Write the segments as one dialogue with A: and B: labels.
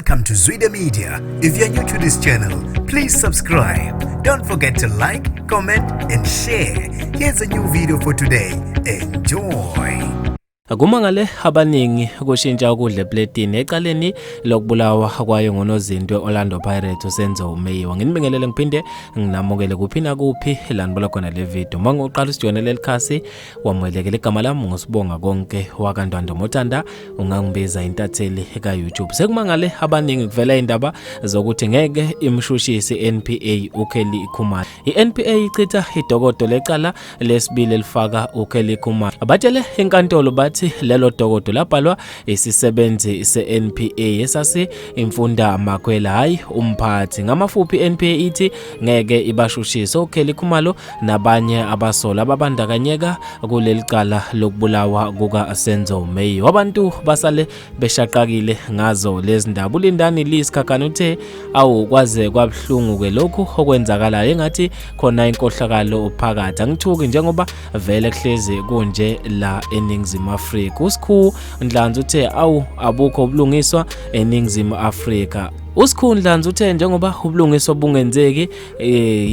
A: Welcome to Zwida Media. If you're new to this channel, please subscribe. Don't forget to like, comment, and share. Here's a new video for today. Enjoy.
B: Kumangale abaningi kushintsha ukudla epletini ecaleni lokubulawa kwayo ngunozinto we-Orlando Pirates uSenzo Meyiwa. Nginibingelele ngiphinde nginamukele kuphi nakuphi la nibola khona le video. Uma ngiqala usijoyine leli khasi wamukelekile, igama lami nguSibonga Konke wakaNdwandwe, Mothanda ungangibiza intatheli ka-YouTube. Sekumangale abaningi kuvela indaba zokuthi ngeke imshushisi i-NPA uKelly Khumalo. I-NPA ichitha idokodo lecala lesibili elifaka uKelly Khumalo. Batshele inkantolo bathi lelo dokodo labhalwa isisebenzi se-NPA esasi imfunda makhwela, hayi umphathi. Ngamafuphi, i-NPA ithi ngeke ibashushise uKelly Khumalo nabanye abasolwa ababandakanyeka kuleli cala lokubulawa kukaSenzo Meyiwa. Abantu basale beshaqakile ngazo lezi ndaba. ULindani Lee Sikhakhane uthe awu, kwaze kwabuhlungu ke lokhu okwenzakalayo, engathi khona inkohlakalo phakathi. Angithuki njengoba vele kuhlezi kunje la eNingizimu Afrika. USikhu Ndlanzi uthe awu, abukho ubulungiswa eNingizimu Afrika. USikhu Ndlanzi uthe njengoba ubulungiswa bungenzeki,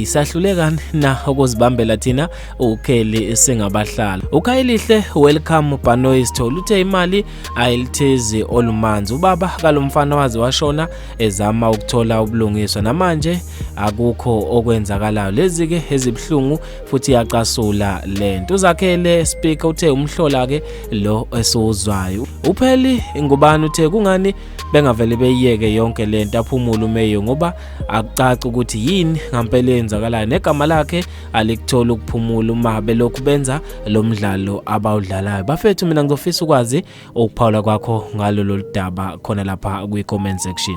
B: isahluleka na ukuzibambela thina uKelly singabahlali. UKhayelihle Welcome Banoyi Sithole uthe imali ayilithezi olumanzi, ubaba kalomfana waze washona ezama ukuthola ubulungiswa, namanje akukho okwenzakalayo. Lezi ke ezibuhlungu futhi iyacasula lento. Uzakhele Speaker uthe umhlola ke lo esiwuzwayo. Upheli Ngubani uthe kungani bengavele beyiyeke yonke lento, aphumule uMeyiwa, ngoba akucaci ukuthi yini ngampela eyenzakalayo, negama lakhe alikutholi ukuphumula uma belokhu benza lo mdlalo abawudlalayo. Bafethu, mina ngizofisa ukwazi ukuphawula kwakho ngalo lolu daba khona lapha kwi-comment section.